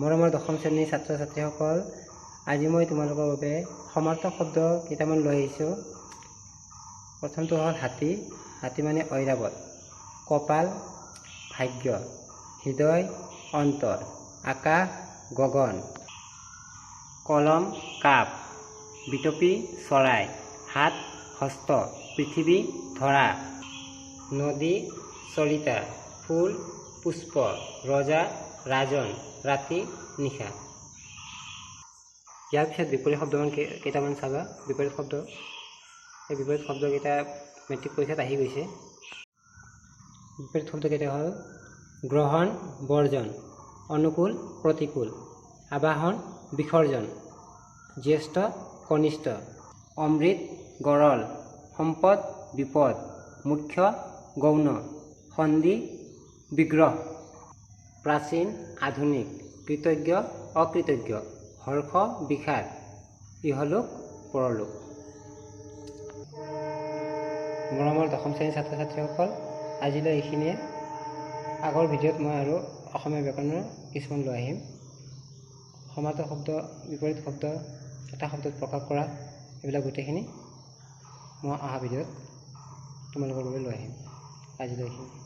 মৰমৰ দশম শ্ৰেণীৰ ছাত্ৰ ছাত্ৰীসকল, আজি মই তোমালোকৰ বাবে সমাৰ্থক শব্দ কেইটামান লৈ আহিছোঁ। প্ৰথমটো হ'ল হাতী। হাতী মানে ঐৰাৱত। কপাল ভাগ্য, হৃদয় অন্তৰ, আকাশ গগন, কলম কাপ, বিটপী চৰাই, হাত হস্ত, পৃথিৱী ধৰা, নদী চৰিতা, ফুল পুষ্প, ৰজা ৰাজন, ৰাতি নিশা। ইয়াৰ পিছত বিপৰীত শব্দমান কেইটামান চাবা। বিপৰীত শব্দ, এই বিপৰীত শব্দকেইটা মেট্ৰিক পৰীক্ষাত আহি গৈছে। বিপৰীত শব্দকেইটা হ'ল গ্ৰহণ বৰ্জন, অনুকূল প্ৰতিকূল, আবাহন বিসৰ্জন, জ্যেষ্ঠ কনিষ্ঠ, অমৃত গৰল, সম্পদ বিপদ, মুখ্য গৌণ, সন্ধি বিগ্ৰহ, প্ৰাচীন আধুনিক, কৃতজ্ঞ অকৃতজ্ঞ, হৰ্ষ বিষাদ, ইহলোক পৰলোক। মৰমৰ দশম শ্ৰেণীৰ ছাত্ৰ ছাত্ৰীসকল, আজিলৈ এইখিনিয়ে। আগৰ ভিডিঅ'ত মই আৰু অসমীয়া ব্যাকৰণৰ কিছুমান লৈ আহিম। সমাৰ্থক শব্দ, বিপৰীত শব্দ, এটা শব্দত প্ৰকাশ কৰা, এইবিলাক গোটেইখিনি মই অহা ভিডিঅ'ত তোমালোকৰ বাবে লৈ আহিম। আজিলৈ এইখিনি।